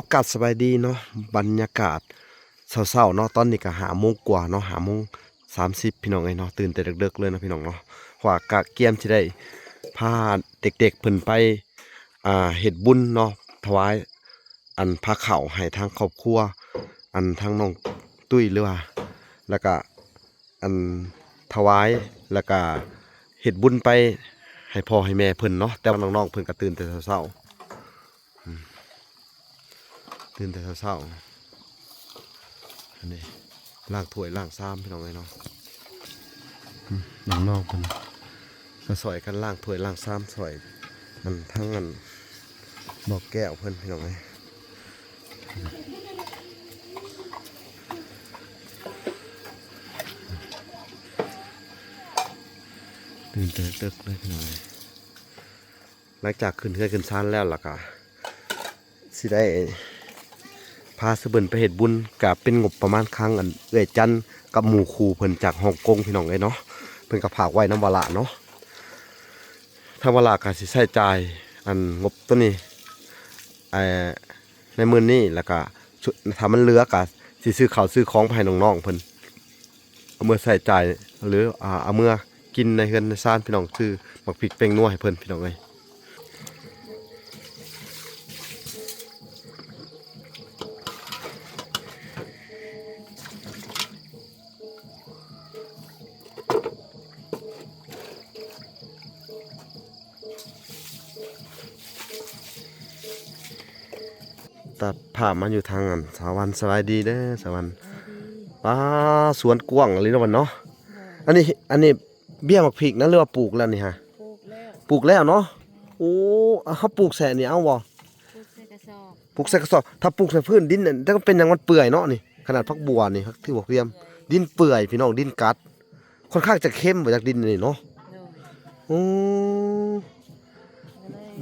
ອາກາດສະບາຍດີເນາະ ບັນຍາກາດເຊົ້າໆເນາະ ຕອນນີ້ກໍຫ້າໂມງກວ່າເນາະ ຫ້າໂມງສາມສິບ ພີ່ນ້ອງເອີຍເນາະ ຕື່ນແຕ່ເດິກໆເລີຍເນາະ ພີ່ນ້ອງເນາະ ເພາະວ່າກະກຽມຊິໄດ້ພາເດັກໆເພິ່ນໄປ ອ່າ ເຮັດບຸນເນາະ ຖວາຍ ອັນ ພາເຂົ້າໃຫ້ທາງຄອບຄົວ ອັນ ທາງນ້ອງຕຸ້ຍ ຫຼືວ່າ ແລ້ວກະ ອັນ ຖວາຍ ແລ້ວກະເຮັດບຸນໄປໃຫ້ພໍ່ໃຫ້ແມ່ເພິ່ນເນາະ ແຕ່ວ່ານ້ອງໆເພິ່ນກໍຕື່ນແຕ່ເຊົ້າໆ ອືມ ຕື່ນແຕ່ເຊົ້າໆ ອັນນີ້ລ້າງຖ້ວຍລ້າງຊາມ ພີ່ນ້ອງເອີຍເນາະ ອືມ ນ້ອງໆເພິ່ນ ມາຊ່ອຍກັນລ້າງຖ້ວຍລ້າງຊາມ ຊ່ອຍ ອັນ ທາງ ອັນ ບໍ່ແກ້ວເພິ່ນ ພີ່ນ້ອງເອີຍ ຕື່ນແຕ່ເດິກເລີຍ ພີ່ນ້ອງເອີຍ ຫຼັງຈາກຂຶ້ນເຮືອນຂຶ້ນຊານແລ້ວ ແລ້ວກະຊິໄດ້ພາເຊື່ອເພິ່ນໄປເຮັດບຸນ ກະເປັນງົບປະມານຄັ້ງ ອັນ ເອື້ອຍຈັນກັບໝູ່ຄູ່ເພິ່ນຈາກຮົງກົງ ພີ່ນ້ອງເອີຍເນາະ ເພິ່ນກໍຝາກໄວ້ນຳວາລະເນາະ ທາງວາລະກໍຊິໃຊ້ຈ່າຍ ອັນ ງົບໂຕນີ້ ເອີ ໃນມື້ນີ້ ແລ້ວກະ ຖ້າມັນເຫຼືອກະຊິຊື້ເຂົ້າຊື້ຂອງໄປໃຫ້ນ້ອງໆເພິ່ນ ເອົາເມືອໃຊ້ຈ່າຍ ຫຼື ອ່າ ເອົາເມືອກິນໃນເຮືອນໃນຊານ ພີ່ນ້ອງ ຊື້ໝາກພິກແປ້ງນົວໃຫ້ເພິ່ນ ພີ່ນ້ອງເອີຍ. ຕັດພາບມາຢູ່ທາງອັນສາວັນ ສະບາຍດີເດີສາວັນ. ສະບາຍດີ. ປ້າ ສວນກວ້າງອີ່ຫຼີເນາະບັດເນາະ. ໂດຍ. ອັນນີ້ ອັນນີ້ເບ້ຍໝາກພິກນະ ຫຼືວ່າປູກແລ້ວນີ້ຫະ? ປູກແລ້ວ. ປູກແລ້ວເນາະ. ໂອ້ ເຮົາປູກໃສ່ອັນນີ້ເອົາບໍ່? ປູກໃສ່ກະສອບ. ປູກໃສ່ກະສອບ. ຖ້າປູກໃສ່ພື້ນດິນນັ້ນ ແຕ່ມັນເປັນຫຍັງມັນເປື່ອຍເນາະນີ້. ຂະໜາດຜັກບົວນີ້ ຖືວ່າພຽມ. ເປື່ອຍ. ດິນເປື່ອຍ ພີ່ນ້ອງ ດິນກັດ. ຄ່ອນຂ້າງຈະເຄັມບໍ່ຈັກ ດິນອັນນີ້ເນາະ. ໂດຍ. ໂອ້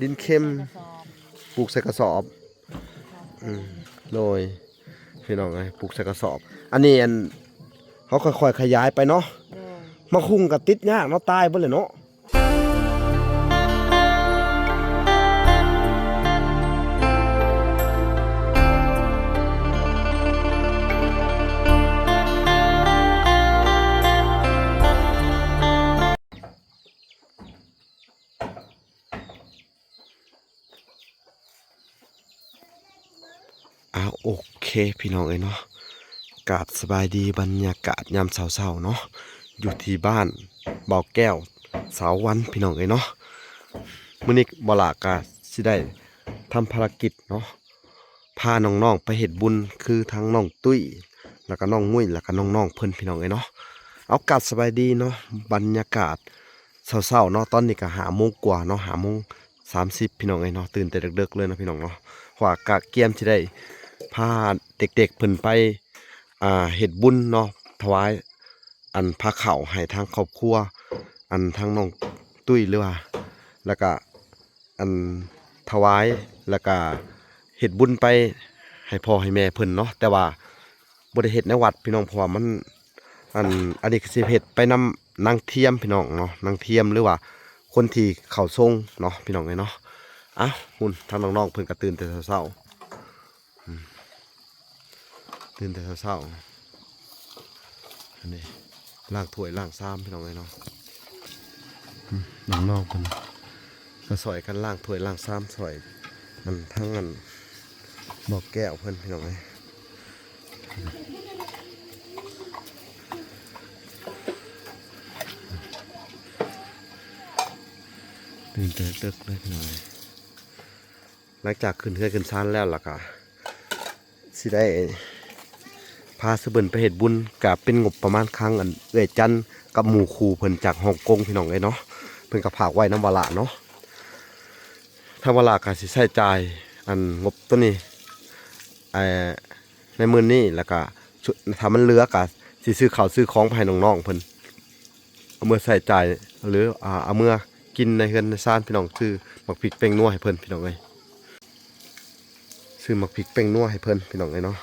ດິນເຄັມ ປູກໃສ່ກະສອບ. ອືມ ໂດຍ ພີ່ນ້ອງເອີຍ ປູກໃສ່ກະສອບ. ອັນນີ້ ອັນ ເຮົາຄ່ອຍໆຂະຫຍາຍໄປເນາະ. ໂດຍ. ໝາກຫຸ່ງກໍຕິດຍາກເນາະ ຕາຍເບິດແລ້ວເນາະ. ອ້າວ ໂອເຄ ພີ່ນ້ອງເອີຍເນາະ ກາບສະບາຍດີ ບັນຍາກາດຍາມເຊົ້າໆເນາະ ຢູ່ທີ່ບ້ານເບົາແກ້ວ ສາວວັນ ພີ່ນ້ອງເອີຍເນາະ. ມື້ນີ້ບໍ່ຫຼ້າກະຊິໄດ້ທຳພາລະກິດເນາະ ພານ້ອງໆໄປເຮັດບຸນ ຄືທັງນ້ອງຕຸ້ຍ ແລ້ວກະນ້ອງມຸ້ຍ ແລ້ວກະນ້ອງໆເພິ່ນ ພີ່ນ້ອງເອີຍເນາະ. ເອົາ ກາບສະບາຍດີເນາະ ບັນຍາກາດເຊົ້າໆເນາະ ຕອນນີ້ກະຫ້າໂມງກວ່າເນາະ ຫ້າໂມງສາມສິບ ພີ່ນ້ອງເອີຍເນາະ ຕື່ນແຕ່ເດິກໆເລີຍເນາະ ພີ່ນ້ອງເນາະ ເພາະວ່າກະກຽມຊິໄດ້ພາເດັກໆເພິ່ນໄປ ອ່າ ເຮັດບຸນເນາະ ຖວາຍ ອັນ ພາເຂົ້າໃຫ້ທາງຄອບຄົວ ອັນ ທາງນ້ອງຕຸ້ຍ ຫຼືວ່າ ແລ້ວກະ ອັນ ຖວາຍ ແລ້ວກະເຮັດບຸນໄປໃຫ້ພໍ່ໃຫ້ແມ່ເພິ່ນເນາະ ແຕ່ວ່າບໍ່ໄດ້ເຮັດໃນວັດ ພີ່ນ້ອງ ເພາະວ່າມັນ ອັນ ອັນນີ້ກໍຊິເຮັດໄປນຳນາງທຽມ ພີ່ນ້ອງເນາະ ນາງທຽມ ຫຼືວ່າຄົນທີ່ເຂົ້າຊົງເນາະ ພີ່ນ້ອງເອີຍເນາະ. ເອົ້າ ພຸ້ນ ທາງນ້ອງໆເພິ່ນກໍຕື່ນແຕ່ເຊົ້າໆ ອືມ ຕື່ນແຕ່ເຊົ້າໆ ອັນນີ້ລ້າງຖ້ວຍລ້າງຊາມ ພີ່ນ້ອງເອີຍເນາະ. ອືມ ນ້ອງໆເພິ່ນມາຊ່ອຍກັນລ້າງຖ້ວຍລ້າງຊາມ ຊ່ອຍ ອັນ ທາງ ອັນ ບໍ່ແກ້ວເພິ່ນ ພີ່ນ້ອງເອີຍ ຕື່ນແຕ່ເດິກເລີຍ ພີ່ນ້ອງເອີຍ. ຫຼັງຈາກຂຶ້ນເຮືອນຂຶ້ນຊານແລ້ວ ແລ້ວກະຊິໄດ້ພາເຊື່ອເພິ່ນໄປເຮັດບຸນ ກະເປັນງົບປະມານຄັ້ງ ອັນ ເອື້ອຍຈັນກັບໝູ່ຄູ່ເພິ່ນຈາກຮົງກົງ ພີ່ນ້ອງເອີຍເນາະ ເພິ່ນກໍຝາກໄວ້ນຳວາລະເນາະ. ທາງວາລະກໍຊິໃຊ້ຈ່າຍ ອັນ ງົບໂຕນີ້ ເອີ ໃນມື້ນີ້ ແລ້ວກະ ຖ້າມັນເຫຼືອກະຊິຊື້ເຂົ້າຊື້ຂອງໄປໃຫ້ນ້ອງໆເພິ່ນ ເອົາເມືອໃຊ້ຈ່າຍ ຫຼື ອ່າ ເອົາເມືອກິນໃນເຮືອນໃນຊານ ພີ່ນ້ອງ ຊື້ໝາກພິກແປ້ງນົວໃຫ້ເພິ່ນ ພີ່ນ້ອງເອີຍ ຊື້ໝາກພິກແປ້ງນົວໃຫ້ເພິ່ນ ພີ່ນ້ອງເອີຍເນາະ.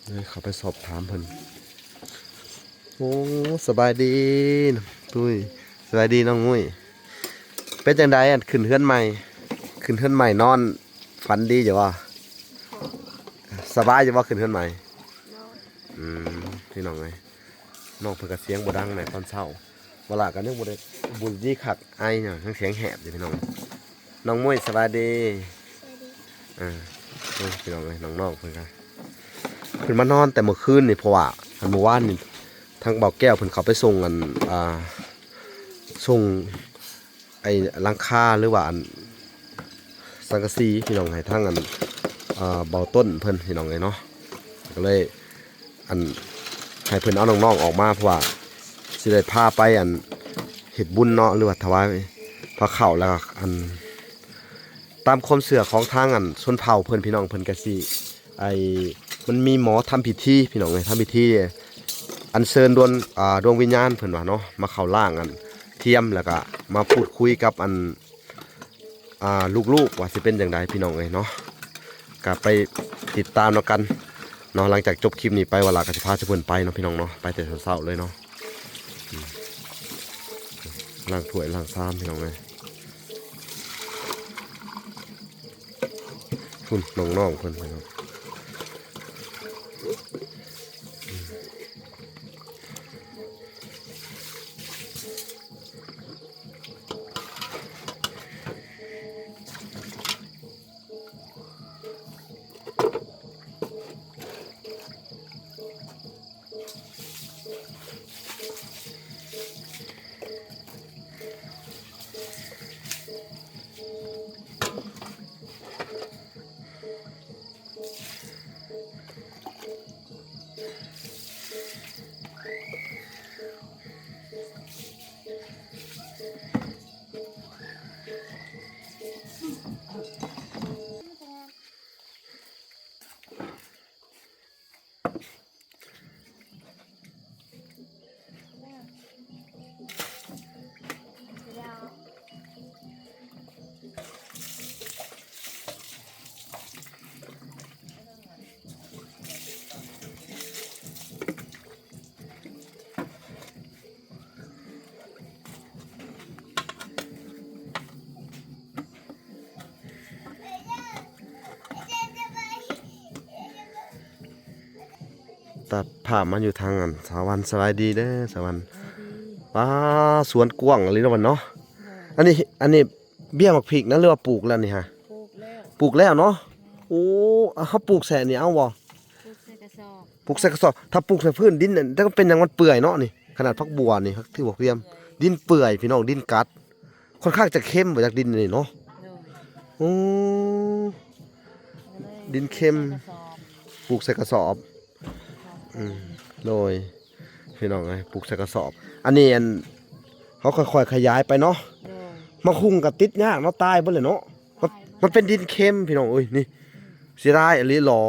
ເດີ ເຂົ້າໄປສອບຖາມເພິ່ນ. ໂອ້ ສະບາຍດີນ້ອງຕຸ້ຍ ສະບາຍດີນ້ອງມຸ້ຍ. ເປັນຈັ່ງໃດ ອັນຂຶ້ນເຮືອນໃໝ່? ຂຶ້ນເຮືອນໃໝ່ນອນຝັນດີຢູ່ບໍ່? ສະບາຍຢູ່ບໍ່ ຂຶ້ນເຮືອນໃໝ່? ອືມ ພີ່ນ້ອງເອີຍ ນ້ອງເພິ່ນກໍສຽງບໍ່ດັງໃນຕອນເຊົ້າ ເວລາກໍຍັງບໍ່ໄດ້ ບໍ່ໄດ້ດີຄັກ ໄອຫຍັງ ຍັງສຽງແຫບຢູ່ ພີ່ນ້ອງ. ນ້ອງມຸ້ຍ ສະບາຍດີ. ເອີ ເບິ່ງ ພີ່ນ້ອງເອີຍ ນ້ອງໆເພິ່ນກໍ ເພິ່ນມານອນແຕ່ມື້ຄືນນີ້ ເພາະວ່າ ອັນ ມື້ວານນີ້ ທາງບ່າວແກ້ວເພິ່ນເຂົ້າໄປສົ່ງ ອັນ ອ່າ ສົ່ງ ໄອ້ຫຼັງຄາ ຫຼືວ່າອັນສັງກະສີ ພີ່ນ້ອງ ໃຫ້ທາງອັນ ເອີ ເບົາຕົ້ນເພິ່ນ ພີ່ນ້ອງເອີຍເນາະ ກໍເລີຍອັນໃຫ້ເພິ່ນເອົານ້ອງໆອອກມາ ເພາະວ່າຊິໄດ້ພາໄປອັນເຮັດບຸນເນາະ ຫຼືວ່າຖວາຍພາເຂົ້າ ແລ້ວກໍອັນ ຕາມຄວາມເຊື່ອຂອງທາງອັນຊົນເຜົ່າເພິ່ນ ພີ່ນ້ອງ ເພິ່ນກໍຊິ ໄອ້ ມັນມີໝໍທຳພິທີ ພີ່ນ້ອງເອີຍ ທຳພິທີອັນເຊີນດວງ ອ່າ ດວງວິນຍານເພິ່ນວ່າເນາະ ມາເຂົ້າຮ່າງອັນທຽມ ແລ້ວກະມາພູດຄຸຍກັບອັນ ອ່າ ລູກໆວ່າຊິເປັນຈັ່ງໃດ ພີ່ນ້ອງເອີຍເນາະ ກະໄປຕິດຕາມນຳກັນເນາະ. ຫຼັງຈາກຈົບຄລິບນີ້ໄປ ວາລາກະຊິພາຊຸມເພິ່ນໄປເນາະ ພີ່ນ້ອງເນາະ ໄປແຕ່ເຊົ້າໆເລີຍເນາະ. ອືມ ລ້າງຖ້ວຍລ້າງຊາມ ພີ່ນ້ອງເອີຍ. ພຸ້ນ ນ້ອງໆເພິ່ນເນາະ. ຕັດພາບມາຢູ່ທາງອັນສາວວັນ. ສະບາຍດີເດີສາວວັນ. ປາ ສວນກວ້າງອີ່ຫຼີເນາະວັນເນາະ. ອັນນີ້ ອັນນີ້ເບ້ຍໝາກພິກນະ ຫຼືວ່າປູກແລ້ວນີ້ຮະ? ປູກແລ້ວ ປູກແລ້ວເນາະ. ໂອ້ ເຮົາປູກໃສ່ອັນນີ້ເອົາບໍ່? ປູກໃສ່ກະສອບ ປູກໃສ່ກະສອບ. ຖ້າປູກໃສ່ພື້ນດິນ ແຕ່ມັນເປັນຫຍັງມັນເປື່ອຍເນາະນີ້. ຂະໜາດຜັກບົວນີ້ ຖືວ່າກຽມ ດິນເປື່ອຍ ພີ່ນ້ອງ ດິນກັດ ຄ່ອນຂ້າງຈະເຄັມບໍ່ ຈາກດິນນີ້ເນາະ. ໂອ້ ດິນເຄັມ ປູກໃສ່ກະສອບ. ອືມ ໂດຍ ພີ່ນ້ອງເອີຍ ປູກໃສ່ກະສອບ. ອັນນີ້ອັນ ເຮົາຄ່ອຍໆຂະຫຍາຍໄປເນາະ. ໝາກຫຸ່ງກໍຕິດຍາກເນາະ ຕາຍເບິດແລ້ວເນາະ. ມັນ ມັນເປັນດິນເຄັມ ພີ່ນ້ອງເອີຍ ນີ້ ເສຍດາຍອີ່ຫຼີຫຼໍ.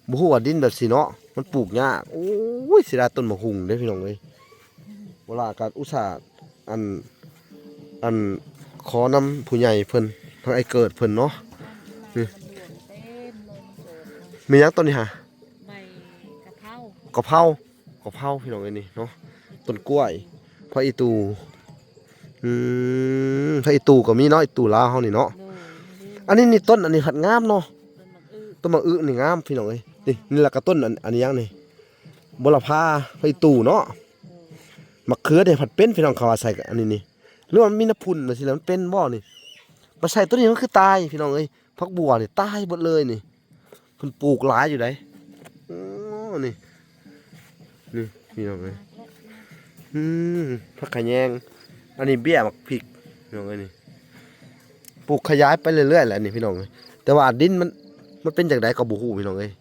ບໍ່ຮູ້ວ່າດິນແບບຊີ້ເນາະ ມັນປູກຍາກ. ໂອ້ຍ ເສຍດາຍຕົ້ນໝາກຫຸ່ງເດ້ ພີ່ນ້ອງເອີຍ. ເວລາກໍອຸດສ່າ ອັນ ອັນ ຂໍນຳຜູ້ໃຫຍ່ເພິ່ນ ທາງອ້າຍເກີດເພິ່ນເນາະ. ນີ້ ມີຫຍັງຕົ້ນນີ້ຫະ? ໃບກະເພົາ ກະເພົາ ກະເພົາ ພີ່ນ້ອງເອີຍ ນີ້ເນາະ. ຕົ້ນກ້ວຍ ຜັກອີ່ຕູ່. ອືມ ຜັກອີ່ຕູ່ກໍມີເນາະ ອີ່ຕູ່ລາວເຮົານີ້ເນາະ. ໂດຍ ອັນນີ້ນີ້ ຕົ້ນອັນນີ້ພັດງາມເນາະ. ຕົ້ນໝາກອຶ ຕົ້ນໝາກອຶນີ້ງາມ ພີ່ນ້ອງເອີຍ. ນີ້ ນີ້ລະກະຕົ້ນອັນ ອັນຫຍັງນີ້ ບົວລະພາ ຜັກອີ່ຕູ່ເນາະ. ໂດຍ ໝາກເຂືອເດ້ ພັດເປັນ ພີ່ນ້ອງ ເຂົາວ່າໃສ່ອັນນີ້ນີ້ ຫຼືວ່າມັນມີນ້ຳພຸ້ນວ່າຊີ້ລະ ມັນເປັນບໍ່ນີ້? ມາໃສ່ໂຕນີ້ມັນຄືຕາຍ ພີ່ນ້ອງເອີຍ. ຜັກບົວນີ້ຕາຍເບິດເລີຍນີ້. ເພິ່ນປູກຫຼາຍຢູ່ໃດ. ໂອ້ ນີ້ ນີ້ ພີ່ນ້ອງເອີຍ. ອືມ ຜັກຂະແຍງ. ອັນນີ້ເບ້ຍໝາກພິກ ພີ່ນ້ອງເອີຍ ນີ້. ປູກຂະຫຍາຍໄປເລື້ອຍໆແຫຼະນີ້ ພີ່ນ້ອງເອີຍ. ແຕ່ວ່າດິນມັນ ມັນເປັນຈັ່ງໃດກໍບໍ່ຮູ້ ພີ່ນ້ອງເອີຍ.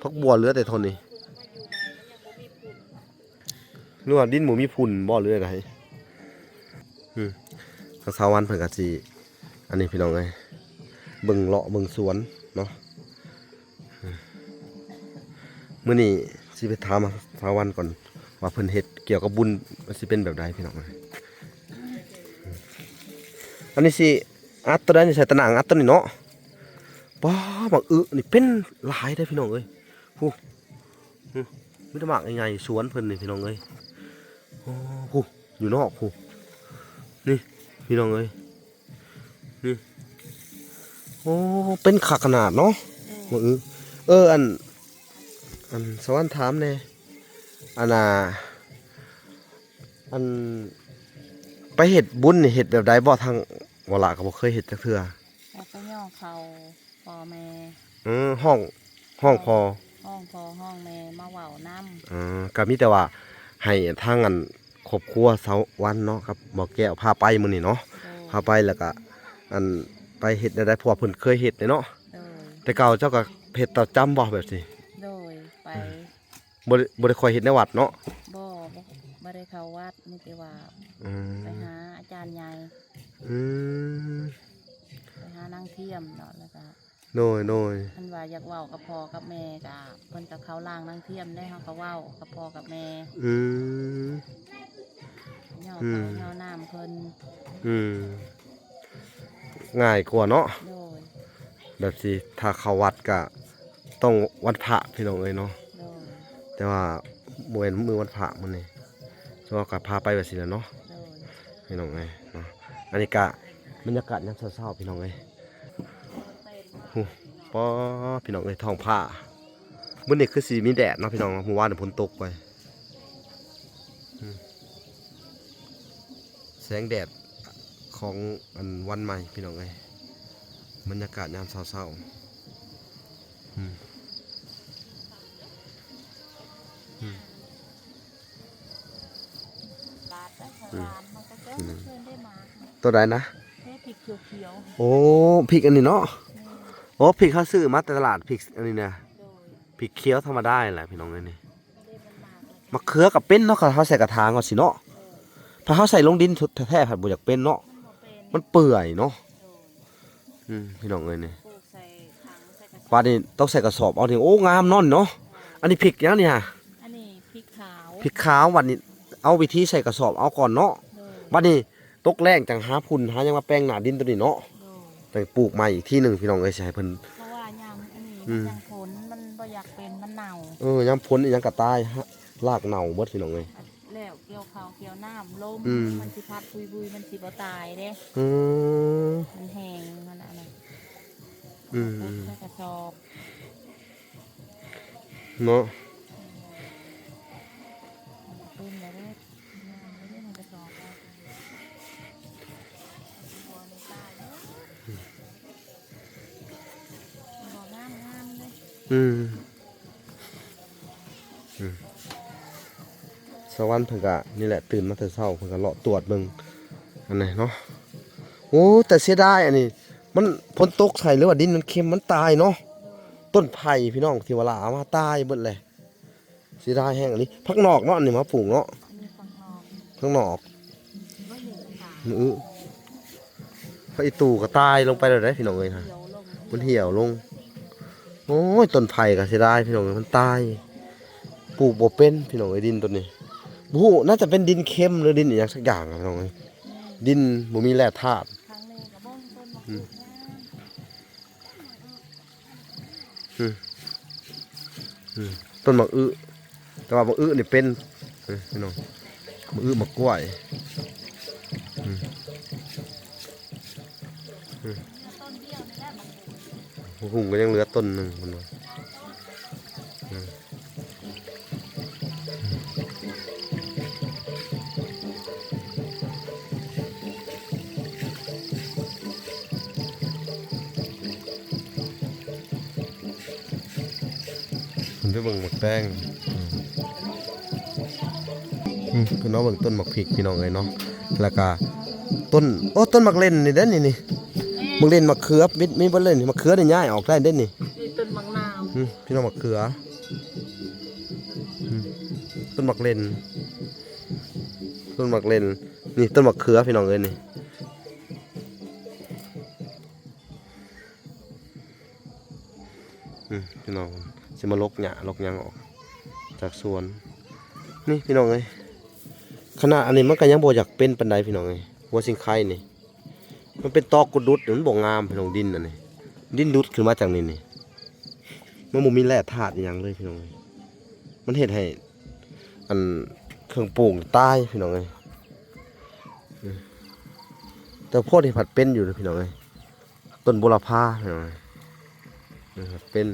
ຜັກບົວເຫຼືອແຕ່ເທົ່ານີ້. ຫຼືວ່າດິນບໍ່ມີຝຸ່ນບໍ່ ຫຼືໃດ? ອືມ ທາງສາວວັນເພິ່ນກໍຊິ ອັນນີ້ ພີ່ນ້ອງເອີຍ ເບິ່ງເລາະເບິ່ງສວນເນາະ. ອືມ ມື້ນີ້ຊິໄປຖາມສາວວັນກ່ອນ ວ່າເພິ່ນເຮັດກ່ຽວກັບບຸນມັນຊິເປັນແບບໃດ ພີ່ນ້ອງເອີຍ. ອັນນີ້ຊິອັດໂຕໃດນີ້ ໃສ່ຕາໜ່າງອັດໂຕນີ້ເນາະ. ປ້າ ໝາກອຶນີ້ເປັນຫຼາຍເດ້ ພີ່ນ້ອງເອີຍ. ຫື ມີແຕ່ໝາກໃຫຍ່ໆ ສວນເພິ່ນນີ້ ພີ່ນ້ອງເອີຍ. ໂອ້ ຫູ ຢູ່ນອກຫູ ນີ້ ພີ່ນ້ອງເອີຍ. ອືມ ໂອ້ ເປັນຄັກຂະໜາດເນາະ ເອີ ມື້ອື່ນ ເອີ ອັນ ອັນ ສະຫວັນຖາມແດ່ ອັນນ່າ ອັນ ໄປເຮັດບຸນນີ້ເຮັດແບບໃດບໍ່? ທາງ ບໍ່ລະກໍບໍ່ເຄີຍເຮັດຈັກເທື່ອ ແລ້ວກໍຍໍເຂົ້າພໍ່ແມ່ ເອີ ຮ້ອງ ຮ້ອງພໍ່ ຮ້ອງພໍ່ຮ້ອງແມ່ມາເວົ້ານຳ ເອີ ກໍມີແຕ່ວ່າໃຫ້ທາງອັນຄອບຄົວສາວວັນເນາະ ກັບບໍ່ແກ້ວພາໄປມື້ນີ້ເນາະ ໂດຍ ພາໄປ ແລ້ວກໍອັນໄປເຮັດແນວໃດ ເພາະວ່າເພິ່ນເຄີຍເຮັດເດ້ເນາະ ໂດຍ ແຕ່ເກົ່າເຈົ້າກໍເຮັດປະຈຳບໍ່ແບບນີ້? ໂດຍ ໄປ ອືມ ບໍ່ໄດ້ ບໍ່ໄດ້ຄ່ອຍເຮັດໃນວັດເນາະ? ບໍ່ ບໍ່ ບໍ່ໄດ້ເຂົ້າວັດ ມີແຕ່ວ່າ ອືມ ໄປຫາອາຈານໃຫຍ່ ອືມ ໄປຫານາງທຽມເນາະ ແລ້ວກໍ ໂດຍ ໂດຍ ຄັນວ່າຢາກເວົ້າກັບພໍ່ກັບແມ່ກໍ ເພິ່ນກໍເຂົ້າຮ່າງນາງທຽມເດ້ ເຮົາກໍເວົ້າກັບພໍ່ກັບແມ່ ອືມ ຍໍເຂົ້າ ອືມ ຍໍນ້ຳເພິ່ນ ອືມ ງ່າຍກວ່າເນາະ ໂດຍ ແບບຊິ ຖ້າເຂົ້າວັດກະຕ້ອງວັນພະພີ່ນ້ອງເອີຍເນາະ ໂດຍ ແຕ່ວ່າບໍ່ແມ່ນມື້ວັນພະມື້ນີ້ ສະເພາະກະພາໄປວ່າຊີ້ແຫຼະເນາະ ໂດຍ ພີ່ນ້ອງເອີຍເນາະ ອັນນີ້ກະບັນຍາກາດຍາມເຊົ້າໆ ພີ່ນ້ອງເອີຍ ຫູ ປາ ພີ່ນ້ອງເອີຍ ທ້ອງຟ້າ ມື້ນີ້ຄືຊິມີແດດເນາະ ພີ່ນ້ອງເນາະ ມື້ວານນີ້ຝົນຕົກໄປ ອືມ ແສງແດດຂອງອັນວັນໃໝ່ພີ່ນ້ອງເອີຍ ບັນຍາກາດຍາມເຊົ້າໆ ອືມ ອືມ ອືມ ໂຕໃດນະ? ເອີ ພິກຂຽວໆ ໂອ້ ພິກອັນນີ້ເນາະ ແມ່ນ ໂອ້ ພິກເຮົາຊື້ມາແຕ່ຕະຫຼາດ ພິກອັນນີ້ນະ ໂດຍ ພິກຂຽວທຳມະດານີ້ແຫຼະ ພີ່ນ້ອງເອີຍນີ້ ມັນເປັນໝາກ ໝາກເຂືອກໍເປັນເນາະ ຄັນເຮົາໃສ່ກະຖາງເອົາຊີ້ເນາະ ເອີ ຖ້າເຮົາໃສ່ລົງດິນແທ້ໆ ພັດບໍ່ຢາກເປັນເນາະ ມັນບໍ່ເປັນ ມັນເປື່ອຍເນາະ ໂດຍ ອືມ ພີ່ນ້ອງເອີຍນີ້ ປູກໃສ່ຖັງໃສ່ກະສອບ ບາດນີ້ຕ້ອງໃສ່ກະສອບເອົານີ້ ໂອ້ ງາມເນາະນີ້ເນາະ ໂດຍ ອັນນີ້ພິກຫຍັງນີ້ຫະ? ອັນນີ້ພິກຂາວ ພິກຂາວ ບາດນີ້ເອົາວິທີໃສ່ກະສອບເອົາກ່ອນເນາະ ໂດຍ ບາດນີ້ ຕົກແລ້ງຈັ່ງຫາຝຸ່ນຫາຫຍັງມາແປງໜ້າດິນໂຕນີ້ເນາະ ໂດຍ ຈັ່ງປູກໃໝ່ອີກທີໜຶ່ງ ພີ່ນ້ອງເອີຍ ຊິໃຫ້ເພິ່ນ ເພາະວ່າຍາມອັນນີ້ ອືມ ມັນຍັງຝົນ ມັນບໍ່ຢາກເປັນ ມັນເນົ່າ ເອີ ຍາມຝົນອີ່ຫຍັງກໍຕາຍ ຮາກເນົ່າເບິດ ພີ່ນ້ອງເອີຍ ແລ້ວກ່ຽວເຂົ້າກ່ຽວນ້ຳ ລົມ ອືມ ມັນຊິພັດປຸຍໆ ມັນຊິບໍ່ຕາຍເດ້ ອືມ ມັນແຫ້ງຫັ້ນນະ ອືມ ໃສ່ກະສອບ ເນາະ ອືມ ອືມ ສະຫວັນເພິ່ນກະນີ້ແຫຼະ ຕື່ນມາແຕ່ເຊົ້າ ເພິ່ນກະເລາະຕວດເບິ່ງ ອັນນີ້ເນາະ ໂອ້ ແຕ່ເສຍດາຍ ອັນນີ້ ມັນຝົນຕົກໃສ່ ຫຼືວ່າດິນມັນເຄັມ ມັນຕາຍເນາະ ຕົ້ນໄຜ່ພີ່ນ້ອງ ທີ່ວ່າລາເອົາມາຕາຍເບິດແຫຼະ ເສຍດາຍແຮງອີ່ຫຼີ ຜັກນອກເນາະ ອັນນີ້ມາປູກເນາະ ອັນນີ້ຜັກນອກ ຜັກນອກ ມື້ອຶ ຜັກອີ່ຕູກໍຕາຍລົງໄປແລ້ວເດ້ພີ່ນ້ອງເອີຍ ມັນຫ່ຽວລົງ ໂອ້ຍ ຕົ້ນໄຜ່ກໍເສຍດາຍພີ່ນ້ອງເອີຍ ມັນຕາຍ ປູກບໍ່ເປັນພີ່ນ້ອງເອີຍ ດິນໂຕນີ້ ບໍ່ຮູ້ ໜ້າຈະເປັນດິນເຄັມ ຫຼືດິນອີ່ຫຍັງສັກຢ່າງພີ່ນ້ອງເອີຍ ດິນບໍ່ມີແຮ່ທາດ ອືມ ອືມ ອືມ ຕົ້ນໝາກອຶ ແຕ່ວ່າໝາກອຶນີ້ເປັນ ເອີ ພີ່ນ້ອງ ໝາກອຶ ໝາກກ້ວຍ ອືມ ອືມ ໝາກຫຸ່ງກໍຍັງເຫຼືອຕົ້ນໜຶ່ງ ເພິ່ນວ່າ ອືມ ເພິ່ນໄປເບິ່ງໝາກແຕງ ອືມ ອືມ ເພິ່ນມາເບິ່ງຕົ້ນໝາກພິກ ພີ່ນ້ອງເອີຍເນາະ ແລ້ວກະຕົ້ນ ໂອ້ ຕົ້ນໝາກເລັ່ນນີ້ເດ້ນີ້ ນີ້ ໝາກເລັ່ນ ໝາກເຂືອ ມີ ມີເບິດເລີຍນີ້ ໝາກເຂືອນີ້ຍ້າຍອອກໄດ້ເດ້ນີ້ ນີ້ຕົ້ນໝາກນາວ ອືມ ພີ່ນ້ອງ ໝາກເຂືອ ອືມ ຕົ້ນໝາກເລັ່ນ ຕົ້ນໝາກເລັ່ນ ນີ້ຕົ້ນໝາກເຂືອ ພີ່ນ້ອງເອີຍນີ້ ອືມ ພີ່ນ້ອງ ຊິມາລົກຫຍ້າລົກຫຍັງອອກຈາກສວນ ນີ້ພີ່ນ້ອງເອີຍ ຂະໜາດອັນນີ້ມັນກໍຍັງບໍ່ຢາກເປັນປານໃດ ພີ່ນ້ອງເອີຍ ຫົວສິງໄຄນີ້ ມັນເປັນຕອກກຸດດຸດ ມັນບໍ່ງາມພີ່ນ້ອງ ດິນອັນນີ້ ດິນດຸດຂຶ້ນມາຈາກນີ້ນີ້ ມັນບໍ່ມີແຮ່ທາດອີ່ຫຍັງເລີຍພີ່ນ້ອງເອີຍ ມັນເຮັດໃຫ້ ອັນ ເຄື່ອງປູກຕາຍພີ່ນ້ອງເອີຍ ອືມ ແຕ່ພວກນີ້ພັດເປັນຢູ່ເດີພີ່ນ້ອງເອີຍ ຕົ້ນບູລະພາ ເອີ ເປັນ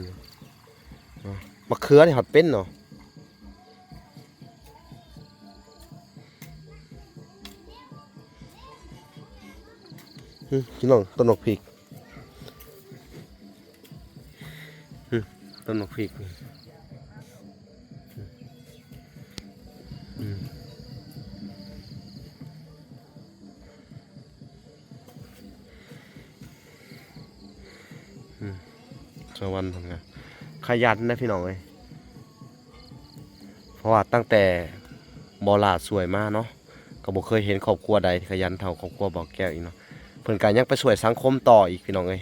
ເນາະ ມະເຂືອນີ້ຮອດເປັນເນາະ. ອື ພີ່ນ້ອງ ຕົ້ນໝາກພິກ ອື ຕົ້ນໝາກພິກ ອື ອື ສາວວັນເພິ່ນກະຂະຫຍັນນະພີ່ນ້ອງເອີຍ ເພາະວ່າຕັ້ງແຕ່ບໍ່ຫຼ້າສວຍມາເນາະ ກໍບໍ່ເຄີຍເຫັນຄອບຄົວໃດຂະຫຍັນເທົ່າຄອບຄົວບ່າວແກ້ວອີກເນາະ. ເພິ່ນກໍຍັງໄປຊ່ວຍສັງຄົມຕໍ່ອີກພີ່ນ້ອງເອີຍ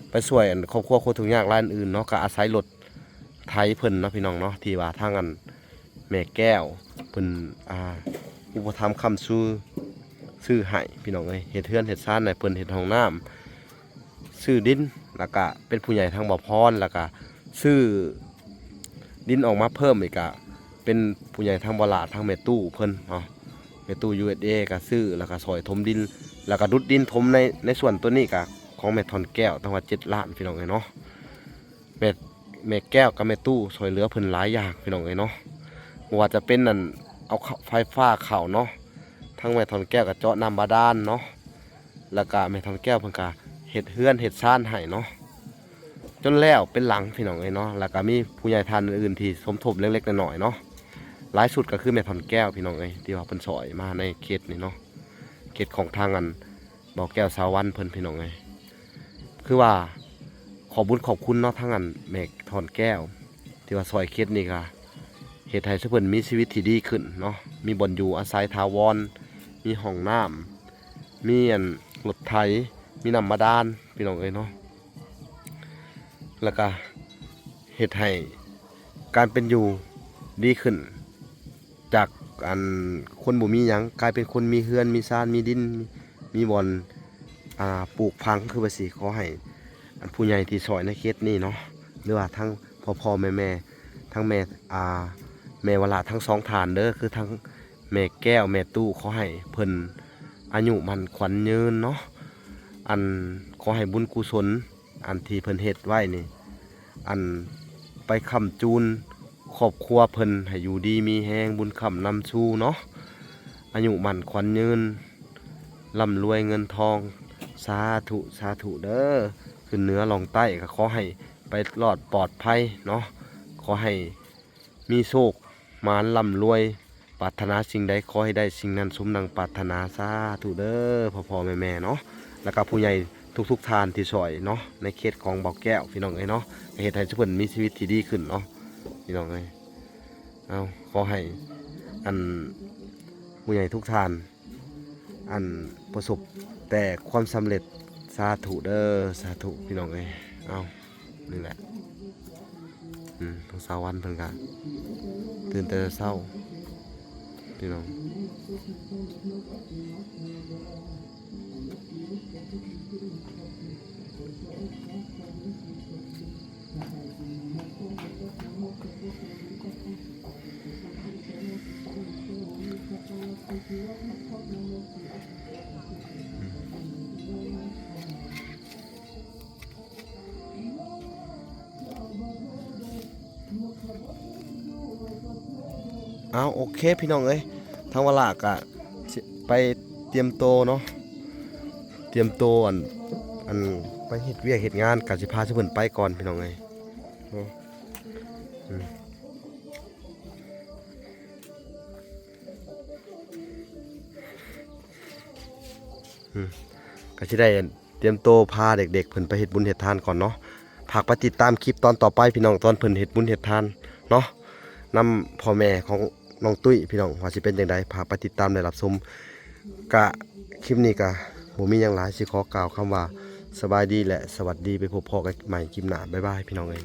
ໄປຊ່ວຍອັນຄອບຄົວຄົນທຸກຍາກໄຮ້ອື່ນເນາະ ກໍອາໄສລົດໄຖເພິ່ນເນາະພີ່ນ້ອງເນາະ ທີ່ວ່າທາງອັນ ແມ່ແກ້ວເພິ່ນ ອ່າ ອຸປະຖຳຄ້ຳຊູ ຊື້ໃຫ້ພີ່ນ້ອງເອີຍ ເຮັດເຮືອນເຮັດຊານໃຫ້ເພິ່ນ ເຮັດຫ້ອງນ້ຳ ຊື້ດິນ ແລ້ວກະເປັນຜູ້ໃຫຍ່ທາງບ່າວພອນ ແລ້ວກະຊື້ດິນອອກມາເພີ່ມອີກ ກະເປັນຜູ້ໃຫຍ່ທາງບ່າວຫຼ້າ ທາງແມ່ຕູ້ເພິ່ນເນາະ ແມ່ຕູ້ ຢູເອສເອ ກະຊື້ ແລ້ວກະຊ່ອຍຖົມດິນ ແລ້ວກະດຸດດິນຖົມໃນ ໃນສວນໂຕນີ້ກະຂອງແມ່ທ່ອນແກ້ວ ຕັ້ງວ່າເຈັດລ້ານພີ່ນ້ອງເອີຍເນາະ. ແມ່ ແມ່ແກ້ວກັບແມ່ຕູ້ຊ່ວຍເຫຼືອເພິ່ນຫຼາຍຢ່າງພີ່ນ້ອງເອີຍເນາະ ບໍ່ວ່າຈະເປັນອັນ ເອົາໄຟຟ້າເຂົ້າເນາະ ທັງແມ່ທ່ອນແກ້ວກໍເຈາະນ້ຳບາດານເນາະ ແລ້ວກະແມ່ທ່ອນແກ້ວເພິ່ນກະເຮັດເຮືອນເຮັດຊານໃຫ້ເນາະ ຈົນແລ້ວເປັນຫຼັງພີ່ນ້ອງເອີຍເນາະ ແລ້ວກະມີຜູ້ໃຫຍ່ທ່ານອື່ນໆທີ່ສົມທົບເລັກໆນ້ອຍໆເນາະ. ຫຼາຍສຸດກໍຄືແມ່ທ່ອນແກ້ວພີ່ນ້ອງເອີຍ ທີ່ວ່າເພິ່ນຊ່ອຍມາໃນເຂດນີ້ເນາະ ເຂດຂອງທາງອັນ ບ່າວແກ້ວ ສາວວັນເພິ່ນພີ່ນ້ອງເອີຍ ຄືວ່າຂອບບຸນຂອບຄຸນເນາະ ທາງອັນແມ່ທ່ອນແກ້ວ ທີ່ວ່າຊ່ອຍເຂດນີ້ ກະເຮັດໃຫ້ຊະເພິ່ນມີຊີວິດທີ່ດີຂຶ້ນເນາະ ມີບ່ອນຢູ່ອາໄສຖາວອນ ມີຫ້ອງນ້ຳ ມີອັນລົດໄຖ ມີນ້ຳບາດານພີ່ນ້ອງເອີຍເນາະ ແລ້ວກະເຮັດໃຫ້ການເປັນຢູ່ດີຂຶ້ນ ຈາກອັນຄົນບໍ່ມີຫຍັງ ກາຍເປັນຄົນມີເຮືອນມີຊານ ມີດິນ ມີບ່ອນ ອ່າ ປູກຝັງ ຄືວ່າຊິ ຂໍໃຫ້ອັນຜູ້ໃຫຍ່ທີ່ຊ່ອຍໃນເຂດນີ້ເນາະ ຫຼືວ່າທັງພໍ່ໆແມ່ໆ ທັງແມ່ ອ່າ ແມ່ວະລາທັງສອງທ່ານເດີ ຄືທັງແມ່ແກ້ວແມ່ຕູ້ ຂໍໃຫ້ເພິ່ນອາຍຸໝັ້ນຂວັນຍືນເນາະ ອັນ ຂໍໃຫ້ບຸນກຸສົນ ອັນທີ່ເພິ່ນເຮັດໄວ້ນີ້ ອັນໄປຄ້ຳຈູນຄອບຄົວເພິ່ນໃຫ້ຢູ່ດີມີແຮງ ບຸນຄ້ຳນຳຊູເນາະ ອາຍຸໝັ້ນຂວັນຍືນ ລ່ຳລວຍເງິນທອງ ສາທຸ ສາທຸເດີ. ຂຶ້ນເໜືອລ່ອງໃຕ້ກໍຂໍໃຫ້ໄປລອດປອດໄພເນາະ ຂໍໃຫ້ ມີໂຊກໝານລ່ຳລວຍ ປາດຖະໜາສິ່ງໃດຂໍໃຫ້ໄດ້ສິ່ງນັ້ນສົມດັ່ງປາດຖະໜາ ສາທຸເດີ ພໍ່ໆແມ່ໆເນາະ ແລ້ວກໍຜູ້ໃຫຍ່ທຸກໆທ່ານທີ່ຊ່ອຍເນາະ ໃນເຂດຂອງບ່າວແກ້ວພີ່ນ້ອງເອີຍເນາະ ກໍເຮັດໃຫ້ຊຸເພິ່ນມີຊີວິດທີ່ດີຂຶ້ນເນາະ ພີ່ນ້ອງເອີຍ. ເອົາ ຂໍໃຫ້ອັນຜູ້ໃຫຍ່ທຸກທ່ານ ອັນປະສົບແຕ່ຄວາມສຳເລັດ ສາທຸເດີ ສາທຸ ພີ່ນ້ອງເອີຍ. ເອົາ ນີ້ແຫຼະ ອືມ ທາງສາວວັນເພິ່ນກະຕື່ນແຕ່ເຊົ້າ ພີ່ນ້ອງ. ເອົາ ໂອເຄ ພີ່ນ້ອງເອີຍ ທາງວາລາກະຊິໄປຕຽມໂຕເນາະ ຕຽມໂຕ ອັນ ອັນ ໄປເຮັດວຽກເຮັດງານ ກະຊິພາຊຸເພິ່ນໄປກ່ອນ ພີ່ນ້ອງເອີຍ. ອືມ ອືມ ກະຊິໄດ້ ຕຽມໂຕພາເດັກໆເພິ່ນໄປເຮັດບຸນເຮັດທານກ່ອນເນາະ. ຝາກໄປຕິດຕາມຄລິບຕອນຕໍ່ໄປ ພີ່ນ້ອງ ຕອນເພິ່ນເຮັດບຸນເຮັດທານເນາະ ນຳພໍ່ແມ່ຂອງນ້ອງຕຸ້ຍ ພີ່ນ້ອງ ວ່າຊິເປັນຈັ່ງໃດ ຝາກໄປຕິດຕາມ ແລະ ຮັບຊົມ. ກະຄລິບນີ້ກະບໍ່ມີຫຍັງຫຼາຍ ຊິຂໍກ່າວຄຳວ່າ ສະບາຍດີ ແລະ ສະຫວັດດີ ໄປພົບພໍ້ກັນໃໝ່ຄລິບໜ້າ ບາຍບາຍ ພີ່ນ້ອງເອີຍ.